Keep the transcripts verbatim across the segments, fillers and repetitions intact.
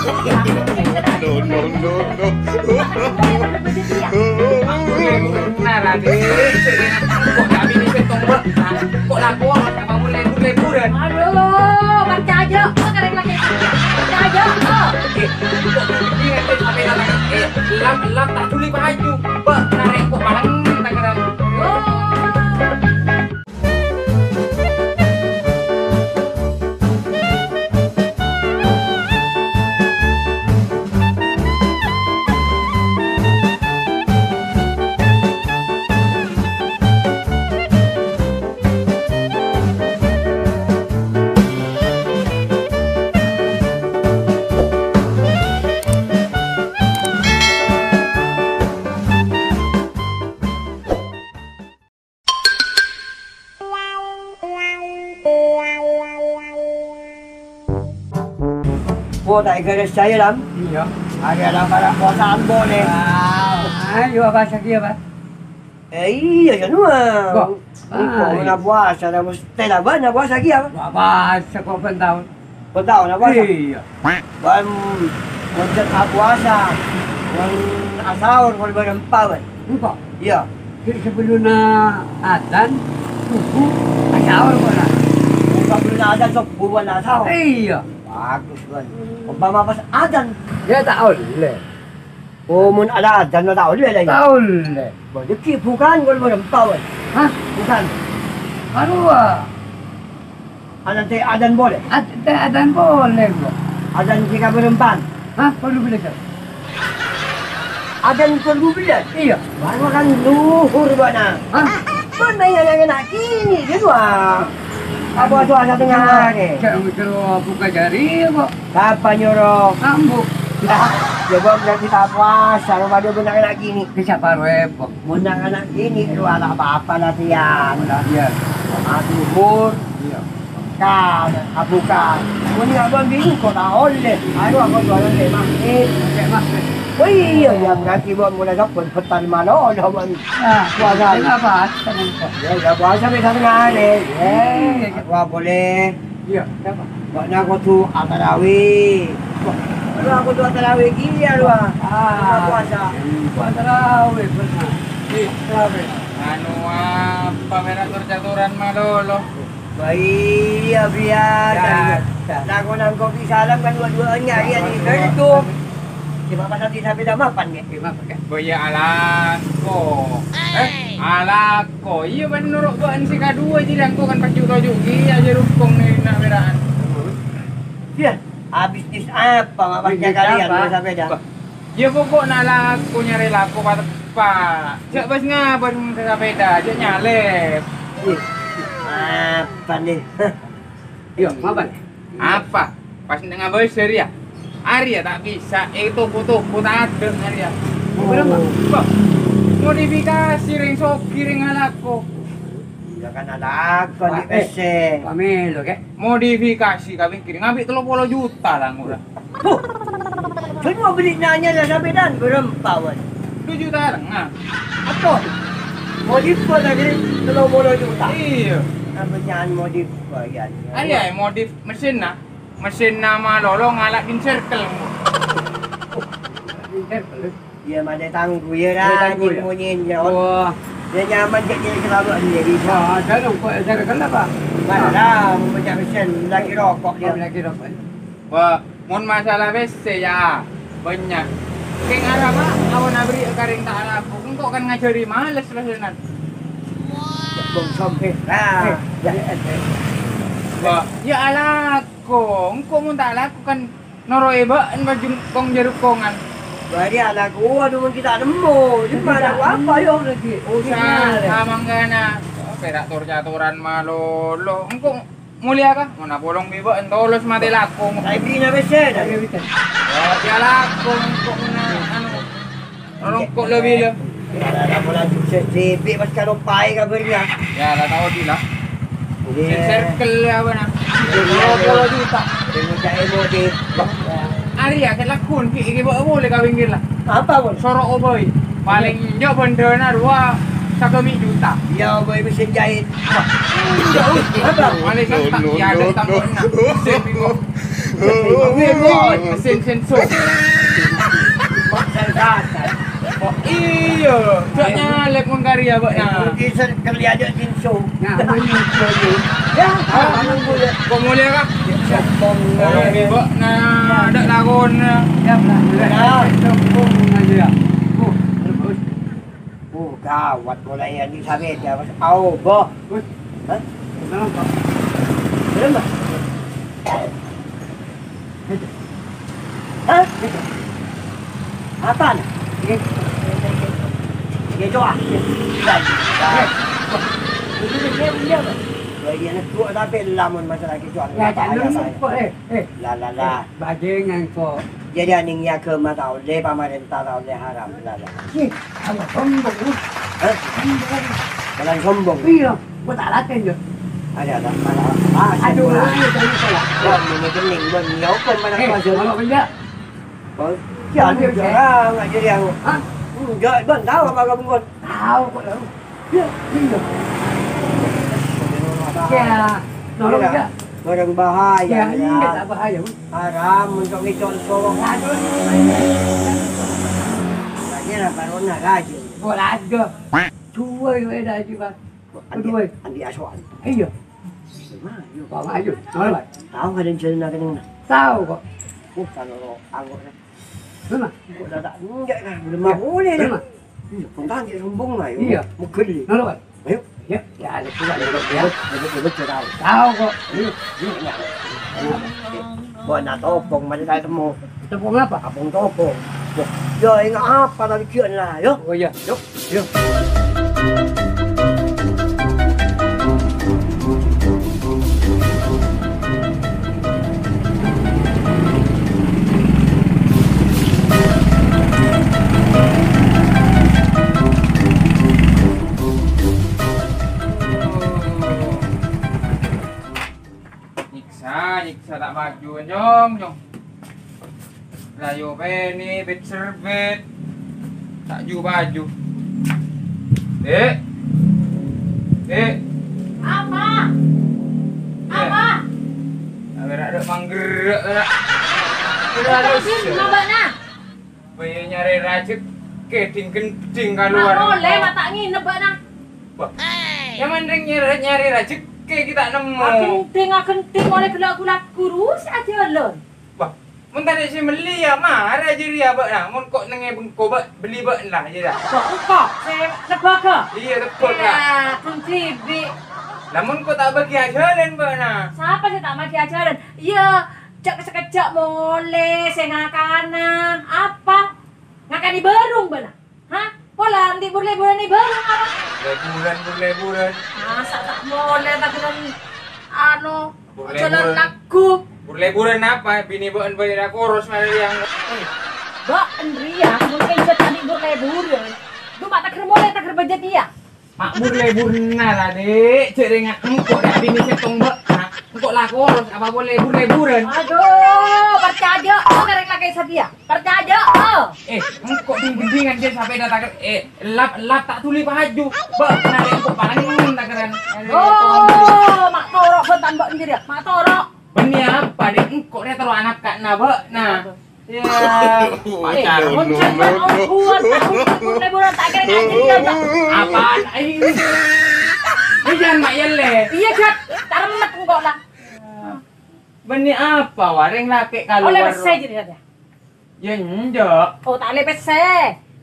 No, no, no, no. Nah, Raden, kok kami ini betul, Pak? Kok laku, apa mau libur-liburan? Aduh, percaya, kok kalian lagi percaya, kok? Eh, kok ini nanti sampai lama, eh, lap, lap, tak tuli baju, Pak, narik kok malam, tak kira. Oh. Kok ta' ègaras saya, Lam? Iyâ. Arèya la para' posa'an, Bo, nè. Ah, ayo, apa saja, Pak? Eh, iyâ, jâ' nuwâ. Kok? Engko' Ah, mon iyâ. Puasa, la mesti la bâ'na puasa kèya, Pak? Wa-, puasa kok bân taon. Bân taon, la puasa? Iyâ. Bân, mon jâ' apuasa, mon asaor, mon bârâmpa, bân. Engko'? Iyâ. Di-, sabellunna adzan subuh, asaor, bân. Sabellunna adzan subuh, bân asaor? Iyâ. Bagus, bân. Umpama pas adzan. Yâ, ta' ollè. Oh, mon la adzan, ta' ollè, la, yâ? Ta' ollè. Bâdâ ghi' bukan, kol bârâmpa, wâ. Hah? Bukan. Arowa. Adzan tè adzan polè? Ad-, tè adzan polè, kok. Adzan sè kabârâmpan? Hah? Kol dubellâs. Adzan kol dubellâs? Iyâ. Bârâmpan kan luhur, bâ'na. Hah? Bâ'na yâ, yâ, kènè' kènè', gitu, ah. Apa suasana tengah hari? Jâ-, jâ-, buka jari, kok. Sapa nyoro? Ambu. Lah, ya, Bang, berarti ta' puasa, lo padâ bân na'-kana' kènè'. Ke sapa rowa, Bang? Bân na'-kana' kènè', lo, ta' apa-apa, latihan. Latihan. Aduhur. Iyâ. Kan, abuka. Mon ya, Bang, bingung kok ta' ollè. Ayo, aku jualan tè masjid. Tè masjid. Oh, iyâ, ya, berarti, Bang, mulai kapan? Bhunten malolo, Bang. Ah, puasa. Kenapa? Kenapa? Ya, ya, puasa bisa tengah hari. Eh, apa boleh? Iyâ, napa? Bâ'na kodhu atarawi. Wah, kodhu atarawi kèya, rowa. Ah. Bâ'na puasa. Atarawi, bhunten. Iyâ, atarawi. Anu apa, mèra' ator-catoran malolo? Wah, iyâ, biasa. Biasa. Lakonan kopi salam kan dua-duanya, iyâ, di situ. Cuma pas nanti sampai jam delapan, ya? Jam delapan, ya? Bâ, iyâ, alako. Eh, alako. Iyâ, bân noro' bâ'na sè kaduwâ, jârèya engko' kan paju' toju' kèya, jâ' rukong nè, na' mèra'an. Iyâ, abisnis apa, Mak, bisnis kalian apa? Bersepeda? Bâ, iyâ, poko'na lako nyarè lako pateppa'. Jâ' pas ngabâs sapèda, jâ' nyalèp. Ih, apa, nè? Iyâ, apa? Apa? Pas neng abâs arèya. Arèya ta' bisa, eh, toko-toko tadâ' arèya. Apa, Bang? Bâ, modifikasi rèng soghi rèng alako. Iyâ kan alako di P C. Pamèlo, Kè. Modifikasi kabin kènè' ngabi' tello polo juta lah ngora. Huh. Semua beli nanya lah sampai dan berempa, Wan. Dua juta setengah. Apa? Modif kok tadi tello polo juta? Iyâ. Apa jangan modif kok, ya? Arèya, modif mesinna. Mesinna malolo ngala' din circle. Din circle? Iyâ, madâ tanggu, iyâ, ra, tanggu, iyâ. Nyemunyin, ya. Wah. Iyâ, nyaman, cè' kèra-kèra, Wan, jadi. Wah, ada dong, kok circle apa? Mana, mau pecah mesin, lagi rokok, ya. Oh, lagi rokok. Wah, mon masalah W C, ya, bânnya'. Kèng arapa, awan abri' ka rèng ta' alako. Engko' kan ngajhâri males, rasanan. Bong sampe. Nah. Eh, ya, eh. Wah, ya alako. Engko' mon ta' alako kan noro'è bâ'na bâjâ kong-jârukkongan. Bâri' alako, aduh, mon ghi' ta' nemmo. Gimana, apa, yo? Usaha mangkana. Pèra' tor-catoran malolo. Engko' molèya, ka? Mon apolong bi' bâ'na tolos matè lako. Saè bina pèssè, dah. Oh, ya lako, engko' mona, anu. Rongko' lebih, lah. Ya, lah, lah, pola sukses, Cipi, pas karo paè kabârnya. Ya, lah, tao di, lah. Oke. Sing circle, apa, nah? Iya, iya, iya. Dua puluh juta. Sing ngucapin mau di. Arèya, kè lakon, kè, kè, bawa boleh kawin, kè, lah. Apa, Bun? Soro' obâi. Palèng enjâ' bendhâna rowa sagâmi' juta. Iya, obâi mesin jahit. Wah. Enjâ', wis. Apa? Malè santak, ya, ada tambahna. Mesin, kok. Mesin senso. Oh, iya, cok nyalek mon karya, Pak, ya. Di circle aja senso. Nah, ini senso. Ya, apa nunggu ya? Kok mulia, Kak? Sombong. Oh, ini, Pak. Nah, ada lawan. Ya, Pak. Ya. Sombong aja ya. Oh, terus. Oh, gawat mulai ya, ini sampai dia, Mas. Au, boh. Hah? Kenapa? Kenapa? Hah? Apaan? Ini. Ini doang. Ini dia, dia, Pak. Ya, dia negur, tapi lamun masalah gitu, aku nggak tahu apa ya. Eh, eh. Lah, lah, lah. Bajingan kok. Jadi aning ya ke mata oleh, pamarenta ta oleh haram, lah, lah. Ih, kamu sombong, lu. Hah? Sombong. Bukan sombong. Iya, gua tak latih, Jo. Ada, ada. Mana? Ah, aduh, sombong. Lu ini tadi salah. Wah, ini kening, Bon. Ya, apa mana? Eh, kalau kerja? Bon. Ya, aduh, jarang aja dia. Hah? Enggak, Bon, tahu apa kamu, Bon? Tahu kok, tahu. Ya, iya. Ya, nolong ya. Barang bahaya, ya, ya. Enggak, tak bahaya, Bang. Haram untuk ngicok solo. Aduh. Lagi lah, baru nak gaji. Gua raga. Dua yang ada aja, Bang. Andi, kedua. Andi asoan. Iya. Wah, ayo. Mana, Bang? Tahu nggak ada yang jalan lagi nih? Tahu kok. Uh, kalau anggur. Mana? Kok dadak enggak kan? Udah mau boleh nih. Mana? Iya, pun kan dia sombong lah, ya. Iya. Mugel nih. Mana, Bang? Ayo. Ya, ya, ada juga, ada juga, ya. Ada juga, ada juga, tahu. Tahu kok. Iya, iya, iya. Buat nak topong, mari saya temu. Topong apa? Abang topong. Wah, ya, ingat apa tadi kian lah, ya? Oh, iya. Yuk, yuk. Nyiksa, nyiksa ta' maju, nyong, nyong. Layo pene, bet serbet. Ta' ju-baju. Dek. Dek. Apa? Eh. Apa? Agar ada manggerak, nak. Udah halus. Apa sih, Mbak, nah? Bâ'na nyarè rajhekkè dhing-ghendhing kalowar. Mak molè, mak ta' ngènep, bâ'na. Wah. Nyamana rèng nyarè, nyarè rajhekkè ghi' ta' nemmo. Aghendhing-aghendhing molè ghellâ' ghulâ ghuru sè ajhâlân. Wah, mon tadâ' sè mellè, yâ mara jârèya bâ'na. Mon ko' nèngè bengko bâ-, bellè bâ'na la jârèya. Wah, engko' sè nebbhâghâ? Iyâ, nebbhâghâ. Yâ, ghun dhibi'. Lah, mon ko' ta' bâgi ajhâlân bâ'na. Sapa sè ta' bâgi ajhâlân? Iyâ, jhâ' sakejjhâ' molè sè ngakana. Apa? Ngakanè bârung bâ'na? Hah? Pola andi' bur-lèburân è bârung apa? Lèburân, bur-lèburân. Masa ta' molè taghârân, anu, bur-lèburân. Ajhâlân lagghu. Bur-lèburân apa? Binè bâ'na bâi ra koros marè rèya. Bâ'na rèya mungkin jhât andi' bur-lèburân. Coma taghâr molè taghâr bâjâ kèya. Mak bur-lèburân la, Dek. Jhâ' rèng engko' rèya binè sèttong bâ'na. Engko' la koros apa polè bur-lèburân? Adhu, parcajâ'â ka rèng lakè' satèya. Parcajâ'â. Eh, engko' dhing-ghendhingan jhâ' sapèda taghâr, eh, lap-lap ta' dhuli paju. Bâ'na rèya engko' palèng taghârân. Oh, ma' toro' bhunten bâ'na jârèya. Ma' toro'. Bânnè apa, Dek? Engko' rèya terro ana'na bâ'na. Yâ, pacar. Mon sampèyan ongghuwân, aku lèburan ta' kèra ngajhâri, yâ, Cak. Apaan? Ai. Iyâ, jhân, Mak, yâ, lè. Iyâ, Jhât. Taremmet engko' la. Bânnè apa, wa, rèng lakè' kalowar? Ollè pèssè jârèya, Jhât, yâ? Yâ, enjâ'. Oh, ta' ollè pèssè.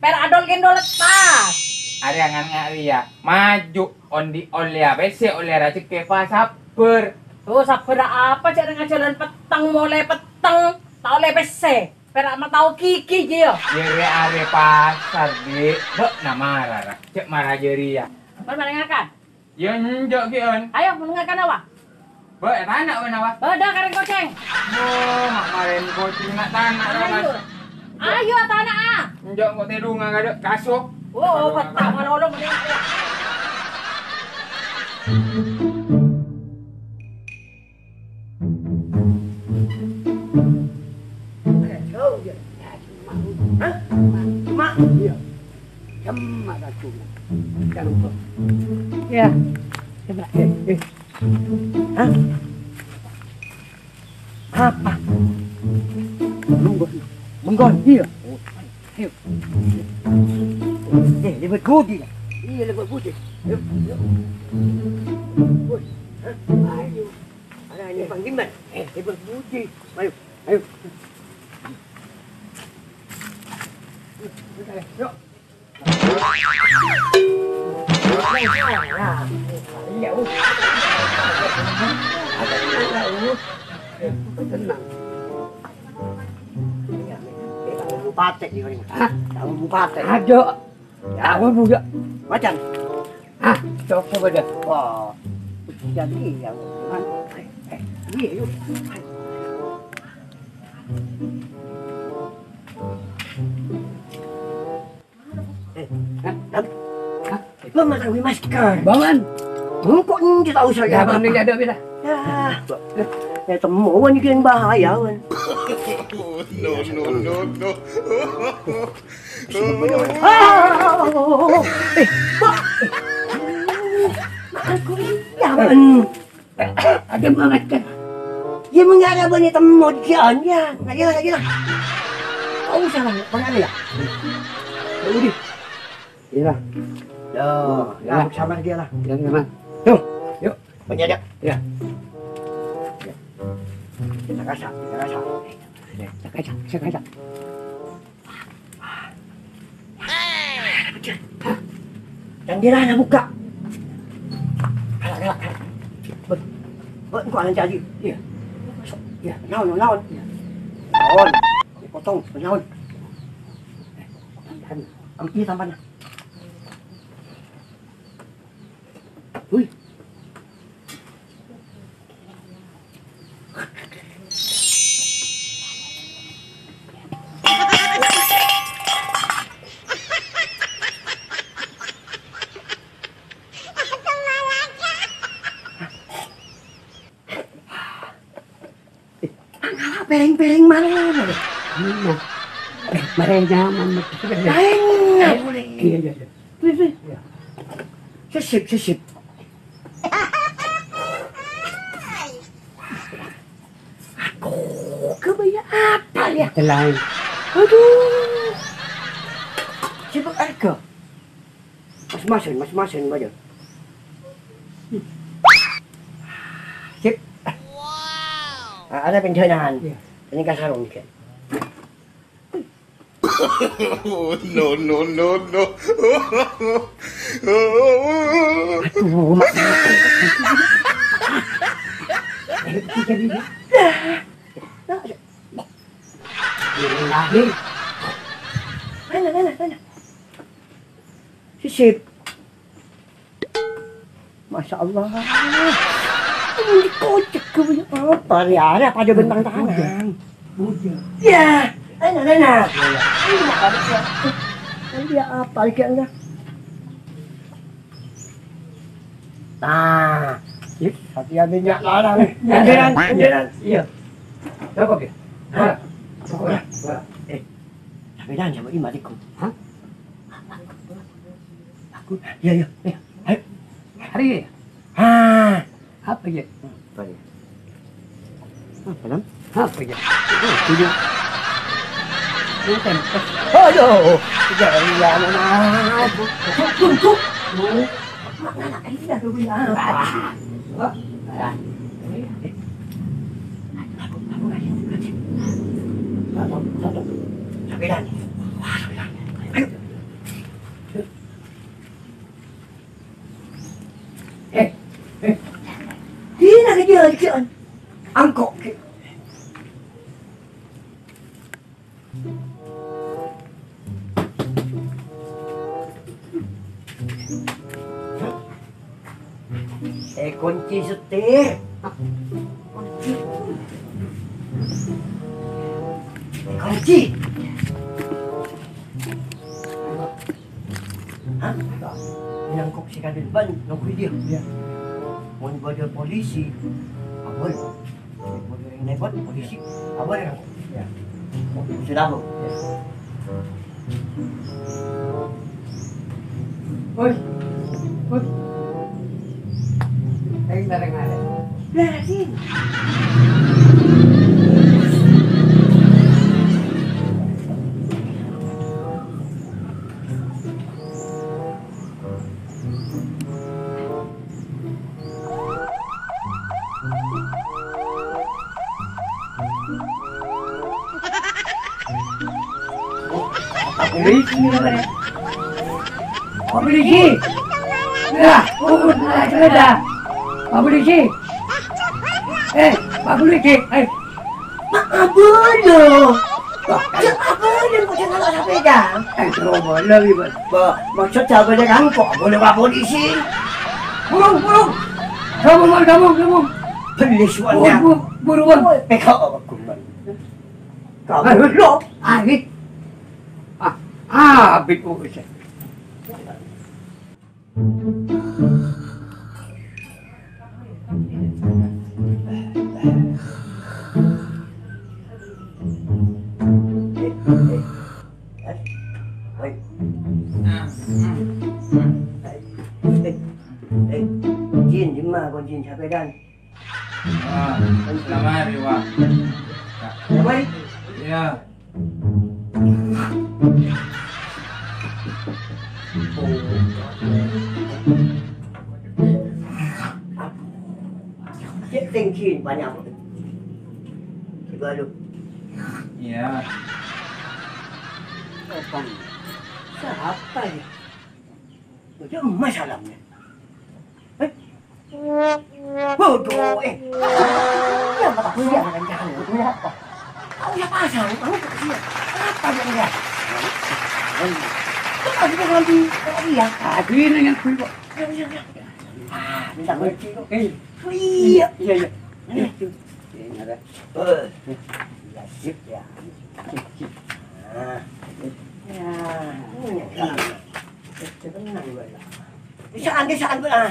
Pèra' adol-kendol tas. Arèya ngan nga' rèya. Maju, ondi' ollèya pèssè, ollè rajhekkè, pa, sabbhâr. Oh, sabbhâr apa, jhâ' rèng ajhâlân petteng, molè petteng. Ta' ollè pèssè. Pèra' ma' tao ghighi, jiyâ. Yâ, rè arè pasar, Dek. Bâ'na mara, ra. Jhâ' mara jârèya. Mon marè ngakan? Yâ, enjâ' ghi'ân. Ayo, mon ngakan apa? Bâ, è tana' bâ'na, wa. Bâdâ karèng kocèng. Oh, ma' marèn kocèng na' tana', ra, Mas. Ayo, tana', ah. Enjâ' engko' tèdunga kadâ' kaso. Oh, bâta' malolo mending. Hah? Cuma? Iya. Cuma. Eh, eh. Hah? Apa? Engko', iyâ. Ayo. Eh, lebur budi, ya? Iyâ, lebur budi. Ayo, ayo. Woi, hah? Ayo. Ana ini Bang Gimbal. Eh, lebur budi. Ayo, ayo. Ayo. Bupati, ya, Ring. Hah? Tahu bupati? Ada. Ya, apa, Bu, ya? Macan. Ah, coba dah. Wah, jadi yang, eh, eh, iya, yuk. Eh, hah? Hah? Hah? Lo makan masker. Bangun. Engko' nggak tahu saya. Ya, apa? Bang, ini ada apa, dah? Ya, eh, temuan ini yang bahaya, kan. No, no, no, no. Ah, eh, Pak. Aku iya, Pak. Ada banget, kan? Ya, mengarah bani temo, Jan, ya. Ayolah, ayolah. Oh, salah, Bang Ali, ya? Ya udah. Iya. Yo, ya, sama dia lah. Ya, ya, Mas. Tuh, yuk. Penjaga. Ya. Kita kasak, kita kasak. Ya, kita kasak, kita kasak. Jendela na buka. Kala, kala, kala. Bek, bek, engko' alan cali. Iya. Iya, naon, naon. Iya. Naon. Potong, naon. Am, iya, tampan. Hui. Pereng-pereng mana? Iya. Eh, mare nyaman, Mat. Lain, nggak boleh. Iya, iya, iya. Wih, wih. Iya. Sesip, sesip. Aku kebaya apa ya? Lain. Aduh. Sibuk harga. Mas-masan, mas-masan, Bang. Sip. Ah, ada penjelasan. Iya. Ini kasarung, kan? No, no, no, no. Aduh, Mak. Ini lahir. Mana, mana, mana? Sisip. Masya Allah. Ini kocak gue punya apa? Ya, ada pada bentang tangan. Bujang. Ya, enak, enak. Ini makan siapa? Kan dia apa lagi, enggak? Nah, sip, hati-hati, nyak larang. Jangan, jangan. Iya. Cukup, ya? Hah? Cukup, ya? Eh, tapi jangan sama Imat, Iko. Hah? Aku, iya, iya, iya. Ayo. Hari ini, ya? Ah. Apa, ya? Apa, ya? Apa, ya? Apa, ya? Ini tempes. Aduh, jangan, jangan, ah. Tuh, tuh, tuh. Mana, ini dah dulu, ya. Ah. Ah. Sampai dah. Ayo. Eh, eh. Dina ka jâ', jâ'. Angko' ke. Eh, kunci setir. Kunci. Eh, kunci. Hah? Nangkok si Kadir Ban, nangkok dia. Iya. Mun bâdâ polisi, apa? Mun bâdâ yang nepot polisi, apa ya? Iya. Sudah, Bu. Iya. Woi. Woi. Ayo, bareng aja. Lah, sini. Polisi, Pak Polisi. Lah, urut malah sepeda. Pak Polisi. Eh, Pak Polisi. Eh. Mak abona. Wah, cek abona kok jangan ada sepeda. Eh, terus boleh, Pak. Ba, maksud siapa dia kan kok boleh Pak Polisi? Burung, burung. Kamu, kamu, kamu. Beli suaranya. Buru, buru, buru, buru. Pekak apa kuman? Kamu lo. Ari. Ah, ah, abit urusan. Jin, jin mah, kok jin sampai dan. Ah, selamat hari, Wak. Apa? Iya. Cek tinggi banyak. Coba lu. Iya. Siapa ini? Itu emas alamnya. Eh? Waduh, eh. Ya, mata kuliah dengan jalan. Punya apa? Kau ya pasang, kamu tak siap. Apa yang dia? Itu kan juga nanti, oh iya. Tadi ini yang kuliah. Ya, ya, ya. Ah, minta kunci kok. Eh. Oh, iya. Iya, iya. Iya. Iya, ada. Eh. Ya, sip, ya. Nah. Ya, ini yang tenang. Tenang, gue lah. Bisa, bisa, ah.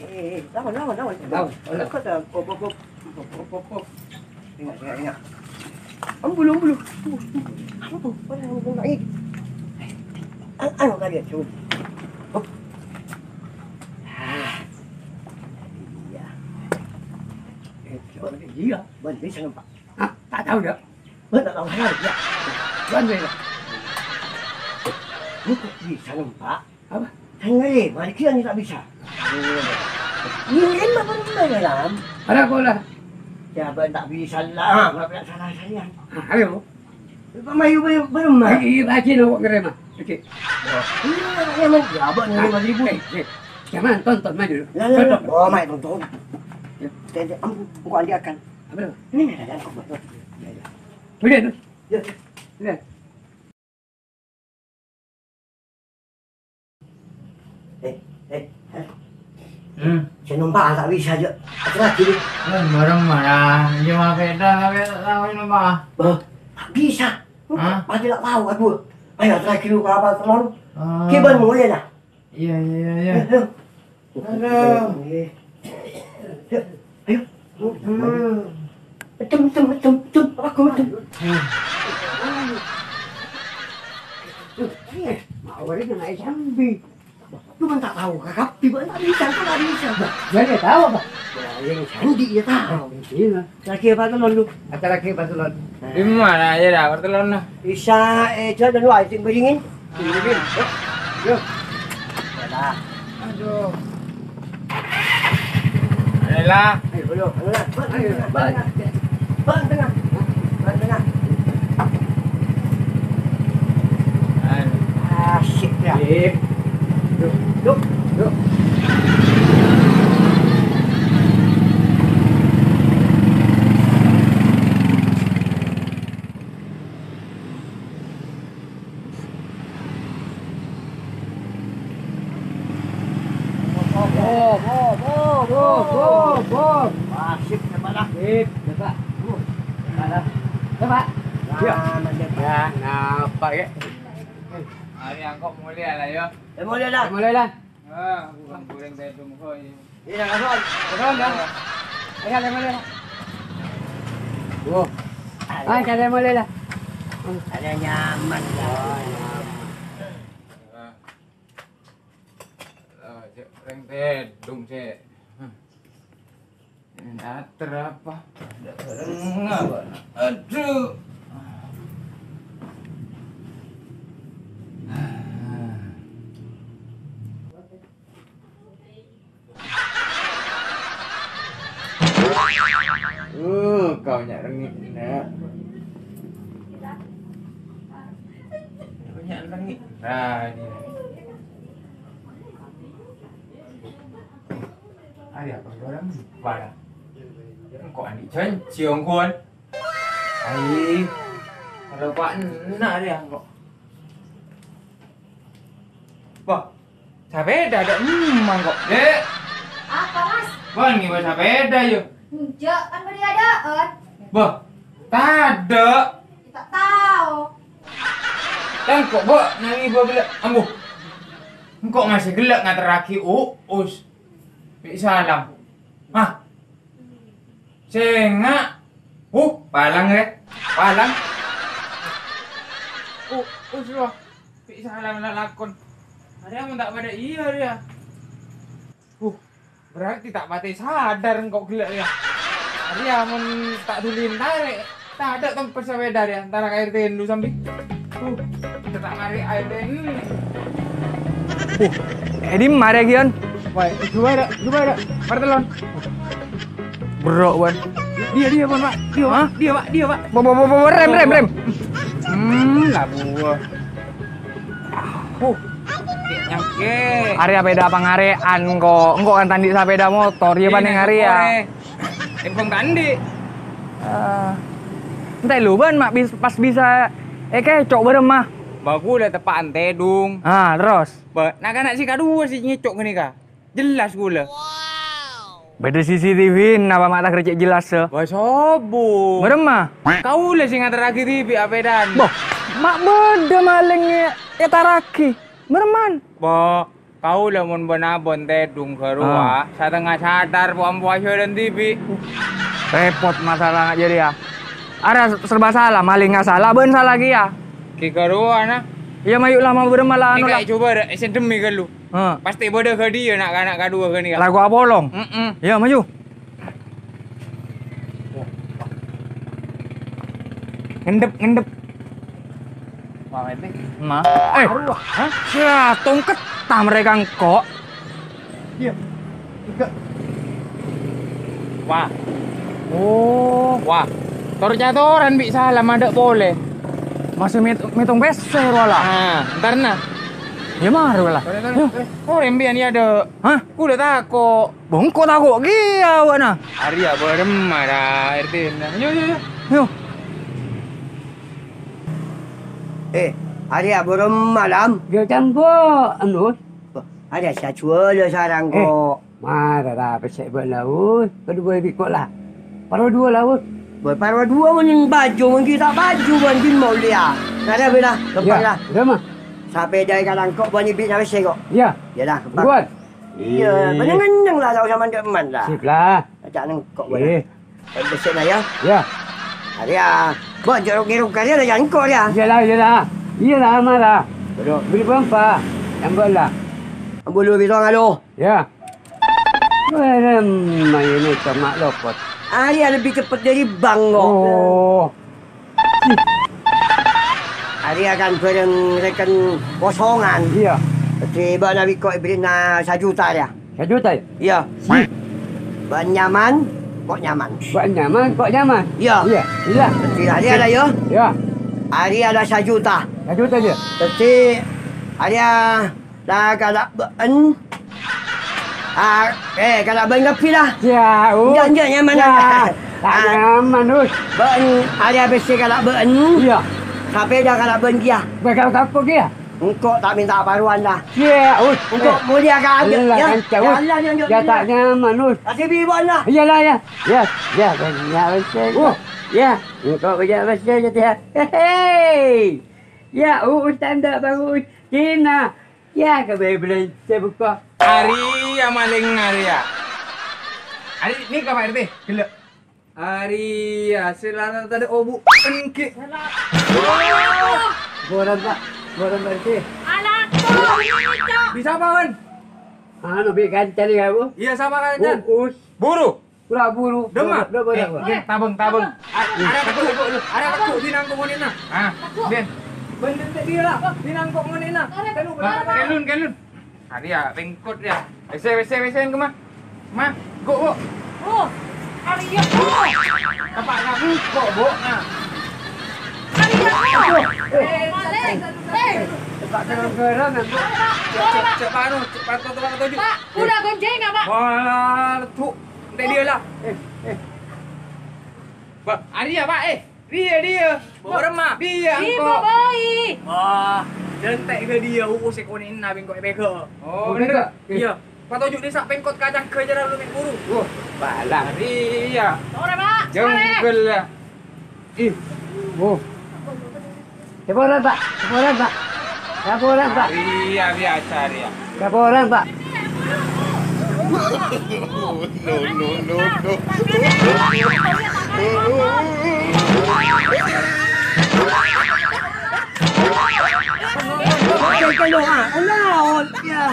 Eh, lawan, lawan, lawan. Lawan, lawan. Kau tahu, pop, pop, pop. Pop, pop, pop, pop. Ingat, ingat, ingat. Ampun, ampun. Ampun, ampun, ampun, ampun. An-, anu kali ya, cuy. Hop. Ah. Iya. Eh, coba dia. Bantu saya, Pak. Ah, tak tahu dah. Bantu tahu saya, ya. Bantu ya. Bukan bisa, Pak. Apa? Kan ngeri, balik lagi tak bisa. Iya, emang baru mulai, Lam. Ada apa lah? Ya, abang tak bisa lah. Ah, nggak pernah salah saya. Ah, ayo. Lupa mayu, mayu, baru mah. Iya, rajin awak ngeri mah. Oke. Iya, iya, Mas. Ya, abang ngeri mah ribut. Eh, eh. Jangan tonton maju. Lah, lah, lah. Tonton. Oh, mai tonton. Ya. Tete, am, engkau andi akan. Apa tuh? Ini ada, ada, aku buat. Ya, ya. Udah tuh. Ya. Udah. Eh, eh, eh. Hmm. Saya numpak tak bisa aja. Apa lagi ni? Eh, bareng marah. Dia mau sepeda tapi tak tahu numpak. Bah, tak bisa. Hah? Pasti tak tahu aku. Ayo, terakhir lu kapal telur. Ah. Kiban mulai lah. Iya, iya, iya, iya. Eh, eh. Aduh. Ayo. Hmm. Cem, cem, cem, cem. Aku cem. Eh, mau ada naik jambi. Lu kan tak tahu, kakak tiba tak bisa, tak bisa. Bah, ya, dia tahu, Pak. Ya, yang candi dia tahu. Iya. Lagi apa telon lu? Ada lagi apa telon? Di mana ya dah, apa telon nah? Bisa, eh, jual dulu, ayo, sing beringin. Yuk. Yuk. Aduh. Ayolah. Ayo, ayo, ayo, ayo, ayo. Ban tengah. Ban tengah. Ayo. Asik ya. Sip. Yuk, yuk, yuk. Bo, bo, bo, bo, bo, bo. Wah, sip, coba lah. Sip, coba. Uh, coba lah. Coba. Wah, mantap. Ya, napa ya? Hari angkot mulai lah, ya. Ya, mulai lah. Mulai lah. Ah, bukan goreng tedung kok ini. Iya, kasih. Kasih, ya. Iya, mulai lah. Wow. Ah, saya mulai lah. Ada nyaman, ya. Ah. Ah, cek, reng tedung, cek. Hmm. Ini ater apa? Ada bareng apa? Aduh. Uh, kau nyak rengit, nak. Nah, ini. Arèya apa orang? Mana? Engko' andi' janji, engko'. Ai, kalau Pak enak dia, engko'. Wah, sepeda ada emang, kok. Dek. Apa, Mas? Wah, ini sepeda, yo. Enjâ', kan bâdâ adâ'ân. Bah, tadâ'. Ya, ta' tao. Kan kok, Bo, nangis gua gellâ'. Ambu. Engko' masih gellâ' ngaterraghi Uus. Bi' Salam. Hah? Sènga'. Huh, palang, rè. Palang. Uus, loh. Bi' Salam lalakon. Arèya mon ta' padâ iyâ, rèya. Huh, berarti ta' patè sadar engko' gellâ' rèya. Arèya mon ta' dhuli entarè, tadâ' tempat sepeda rèya, entara ka R T dulu sambi. Huh, ta' marè R T dulu. Huh, è dimma rèya, Gion? Wah, jubâ' rèya, jubâ' rèya, martellon. Bro, Wan. Dia, dia, Wan, Pak. Dia, Pak. Hah? Dia, Pak. Dia, Pak. Bo, bo, bo, bo, rem, rem, rem. Hmm, lah buah. Huh, nyangke. Arèya pèda pangarè'an engko'. Engko' kan ta' andi' sapèda motor, iyâ. Iyâ, panèng arèya. Engko' ta' andi'. Ah. Ente' lu bân, ma' bis-, pas bisa èkèco' bârâmma. Bâ' ghulâ teppa'an tèdung. Ah, terros? Bâ', na'-kana' sè kaduwâ sè ngèco' ghânèka. Jelas ghulâ. Bâdâ C C T V napa ma' ta' ghârâ cè' jelas, sè? Wah, sobbhu. Bârâmma? Kaulâ sè ngaterraghi dhibi' apèdana. Boh, ma' bâdâ malèng è-, ètarraghi. Bârâmman? Boh, kaulâ mon bân abon tèdung ghâruwa, ah, satengnga sadar po-ampo asodhân dhibi'. Rèpot masalah jârèya. Arèya serba sala, malèngnga sala, bân sala kèya. Ghi' ghâruwa, na. Iyâ, mayu' la, ma' bârâmma la, anu la. Nèka jubâ' rè, sè dhemmi ghâllu. Hah. Pastè bâdâ ghâdhiyâ na'-kana' kaduwâ ghânèka. Lagu apolong. Mm-mm. Iyâ, maju. Ngendep, ngendep. Wah, ini. Ma. Eh, hah? Sia, tongket tam rèka engko'. Iyâ. Enggak. Wah. Oh. Wah. Tor-catoran bi' sala mandhâ' polè. Masih mèt-, mètong pèssè, rowa la. Ah, entar, na. Iyâ, mara, rowa la. Tor, tor, tor. Oh, rèmbiyân iyâ, Dok. Hah? Ghulâ tako'. Bâ' engko' tako' kèya, bâ'na. Arèya bârâmma, ra, R T-na. Yu, yu, yu. Yu. Eh, arèya bârâmma, Lam? Ghâ' can, Bo', anu. Bâ, arèya sè ajhuwâlâ sareng, eh, ko'. Mara ra pèssè bâ'na, oi. Kaduwâ bi' ko' la. Paro duwâ la, oi. Bâ, paro duwâ mon bhâjhu, mon ghi' ta' bhâjhu, mon ghi' molja. Nara bâ'na, ghâmpang la. Iyâ, bârâmma. Sapèda è kalangko' bâ'na bi' na pèssè, ko'. Iyâ. Iyâ la, ghâmpang. Iyâ, eh, bâ'na ngenneng la, ta' osa mandhâ' emman la. Sip la. Ajhâk nengko' bâ'na. Eh. Pèssèna, yâ. Iyâ. Arèya. Bâ, jhâ' rok-ngèrok karè la, jhâ' nengko' rèya. Iyâ la, iyâ la. Iyâ la, mara. Bâdâ. Bâri' pampa. Yâ, mbâ' la. Ambu lu bitong alo. Iyâ. Wah, rèmma ini coma lopot. Arèya lebbi ceppet dâri bank, ko'. Oh. Arèya kan bhâreng rèken kosongan. Iyâ. Dhâddhi bâ'na bi' ko' èbherri'na sajuta rèya. Sajuta, yâ? Iyâ. Si. Bâ'na nyaman, ko' nyaman. Bâ'na nyaman, ko' nyaman. Iyâ. Iyâ, iyâ. Dhâddhi arèya la, yâ? Iyâ. Arèya la sajuta. Sajuta, yâ? Dhâddhi arèya la kala' bâ'na. Ah, eh, kala' bâ'na kabbhi la. Iyâ, oh. Enjâ', enjâ', nyaman. Iyâ. Ah. Ta' nyaman, Us. Bâ'na arèya pèssè kala' bâ'na. Iyâ. Sapèda kala' bâ'na kèya. Bâkal tako' kèya. Engko' ta' mènta parowan la. Iyâ, Us. Engko' eh, molja ka abdhina, ella, yâ. Kanca, Us. Yâ, Allah, yâ, yâ, yâ, ta' nyaman, Us. Kasih bi' bâ'na. Iyâ la, yâ. Yâ, yâ, bânnya' pèssè. Oh. Yâ, engko' bânnya' pèssè, yâ, yâ. Hehe. Yâ, Us, tandhâ bagus. Cina. Yâ, kabây bâlânjhâ bhuko. Arèya malèng arèya. Arè, nèka, Pak R T, ghellâ'. Arèya, sè lanang tadâ' obu' èngghi. Boran, Pak. Boran, Pak R T. Anakku, ini, Cok. Bisa, Pak, Wan? Anu, bi' kancana, yâ, Bu? Iyâ, sapa kancana? Uus. Buru. Pura buru. Dâmma. Dâmma, dâmma. Eh, eh, tabâng, tabâng. Arè, arè, tegghu', tegghu', lu. Arè, tegghu', dinah engko' ngonè'na. Ah, tegghu'. Bân. Bân, tegghu', dinah engko' ngonè'na. Arè, tegghu', ah, bân. Kelun, kelun. Arèya, rèngkot, yâ. Pèssè, pèssè, pèssè, kemma? Ma, go, go. Oh, arèya, go. Apa' kamu, go, go, ah. Arèya, go. Eh, eh, eh. Pak, jangan garang, ya, Pak. Cek, cek, cek, Pak, anu, cek, Pak, Pak, Pak, Pak, Pak. Pak, udah gonceng, Pak? Wah, tuh. Nanti dia lah. Eh, eh. Pak, Arya, Pak, eh. Dia, dia. Bawa remah. Dia, Ibu engko'. Boy. Wah, dentek ke dia, uus ekonomi nabi engko' epega. Oh, bener. Iya. Patoju' desa pengkot kacang gajaran lu mek buru. Wah, balang. Iya. Sore, Pak. Sore. Jengkel ya. Ih. Oh. Laporan, Pak. Laporan, Pak. Laporan, Pak. Iya, biasa dia. Laporan, Pak. No, no, no, no. Oke, oke, no. Ah, no, ya.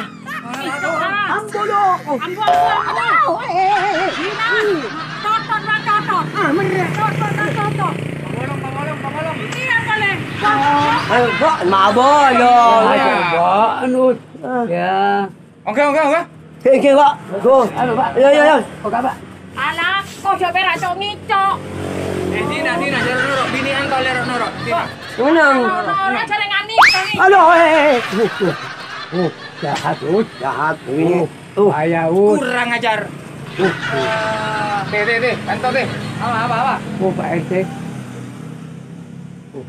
Ambo, lo. Ambo, ambo, ambo. Aduh, eh, eh, eh, eh. Dina. Totot, Bang, totot. Ah, merek. Totot, Bang, totot. Pangolong, pangolong, pangolong. Ini yang paling. Ah, ayo, Pak, mabok, lo. Ayo, Pak, anu. Ah. Ya. Oke, oke, oke. Oke, oke, Pak. Go. Anu, Pak. Ya, ya, ya. Oke, Pak. Alah, kok jok perak cok ngicok. Eh, Dina, Dina, jaro noro'. Bini anto lero noro'. Dina. Menang. Noro', noro', jaringan nih, nih. Aduh, eh, eh, eh. Uh, uh, uh. Jahat, Us. Jahat, ini. Uh, uh. Bahaya, Us. Kurang ajar. Uh, uh. Eh, deh, deh, deh. Anto, deh. Apa, apa, apa? Oh, Pak R T. Uh.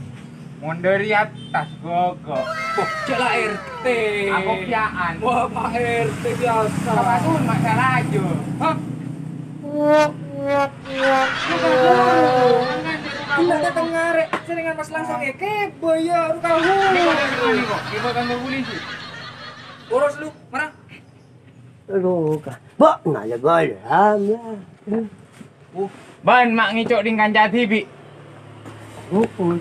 Mon dhâri attas, gogo. Wah, cè' la R T. Akokya'an. Wah, Pak R T biasa. Kapatun masalah aja. Hah? Enggak datang ngarep, seringan pas langsung, eh, kebo ya, lu tahu. Ini kok dari mana kok? Ini kok kantor polisi. Urus lu, marah. Aduh, ka-, Mbok, nanya galam, ya. Uh, bân ma' ngèco' dhing kanca dhibi'. Heeh.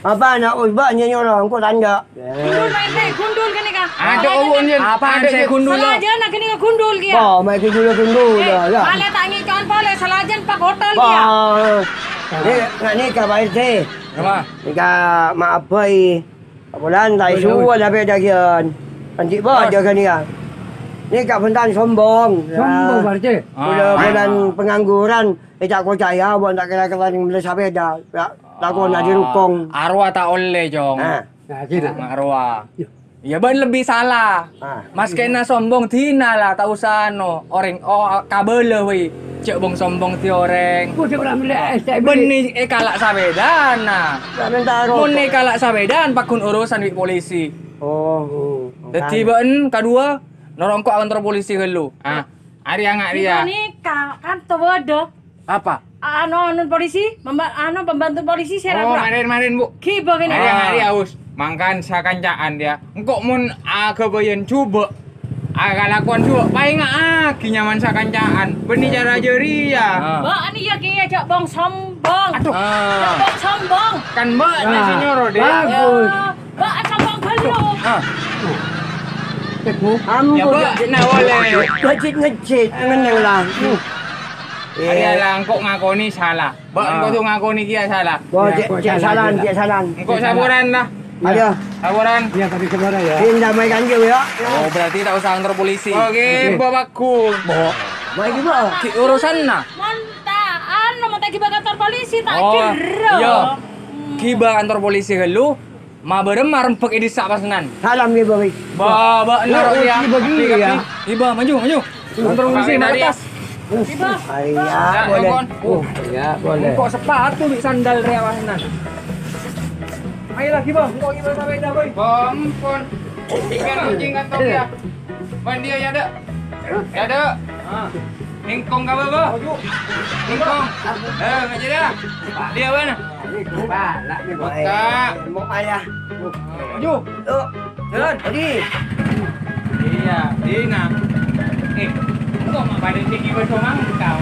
Apa na' Us, Mbok, nyè nyoro engko' tandhâ. Gundul, Pak R T, gundul kènè', Kak. Adâ', Salajân, Uun, kan? Yèn. Apa Adâ', sè yèn. Gundul, lo? Salajân, kènè', gundul, kèya. Oh, maèn gundul, gundul, Eh, ya, ya. Malè ta' ngèco'an polè, salajân, Pak, hotel, kèya. Wah. Nè, nè, ka Pak R T. Apa? Nèka maaf, Boy. Apolan, ta' Oi, oi. Suwun la bhidhâ kèyan. Anti' bâjâ Bos. Ghânèka. Nèka bhunten sombong. Sombong, Pak R T. Kaulâ Ah. bhunten pengangguran. Èca'-koca' ya, bân ta' kèra-kèra nèng mellè sapèda. Ya, lakona di rukong. Arwah ta' ollè, Cong. Ah. Nah, gila. Ma' arwah. Iya. Iyâ, bân lebbi sala. Ah. Maskèna sombong, dina la, ta' osa, ano, orèng, oh, kabâlâ, wè. Jhâ' bong-sombong dhâddhi orèng. Gua sè pernah mellè es teh beli. Bânnè èkala' sapèdana. Mon èkala' sapèdana, pagghun urusan bi' polisi. Oh, oh, oh. Dhâddhi bâ'en kaduwâ, noro' engko' ka kantor polisi ghâllu. Ah, arèya nga' rèya. Gimana, Kak? Kan to bâdâ. Apa? Anu, anu polisi, memba-, anu pembantu polisi sè Oh, ra-, marèn-marèn, Bu. Ghibâ kènè'. Arèya nga' rèya, Us. Mangkana sakanca'an, yâ. Engko' mon aghâbâyân jhubâ', Akalakowan jhubâ', paènga'aghi nyamana sakanca'an. Bânnè cara jârèya. Ah. Bâ'na iyâ kèya jhâ' bong-sombong. Aduh. Ah. Jhâ' bong-sombong. Kan bâ'na sè nyoro, Dek. Bagus. Yâ, bâ'na sombong ghâllu. Ah. Ampon. Yâ, bâ'na polè. Ngejit-ngejit, ngenneng la. Arèya la engko' ngakonè sala. Bâ'na kodhu ngakonè kèya sala. Wah, cè', cè' salan, cè' salan. Engko' saporana. Ayo. Saporana. Iyâ, tapè sabhârâng, yâ. Pindah maèn kanjeng, yâ. Oh, berarti ta' osa kantor polisi. Oke, Bapak Gun. Bo. Maèn ghi, Bo. Ghi' urusanna. Mon ta', anu, mon ta' ghibâ kantor polisi, ta' jhârâ. Iyâ. Ghibâ kantor polisi ghâllu, ma' bârâmma rembhâk è dhisa' pas nan. Salam, yâ, Bo. Ba, ba, noro' iyâ. Ghibâ, ghibâ, ghibâ. Ghibâ, maju, maju. Kontrol polisi, markas. Iyâ, boleh. Oh, iyâ, boleh. Engko' sepatu bi' sandal rèya wasenan. Ayo lagi, Bang. Engko' gimana sampai dah, Boy? Bang, pon. Ikan kucing kan toh ya. Bang, dia ya, Dek. Ya, Dek. Ah. Ningkong ka bawah. Maju. Ningkong. Eh, ngajak dia. Dia mana? Ini galak nih, Boy. Buka. Mau ayah. Maju. Yuk. Jalan. Lagi. Iyâ, Dina. Eh, engko' ma' padâ tinggi bâdâ mangkal.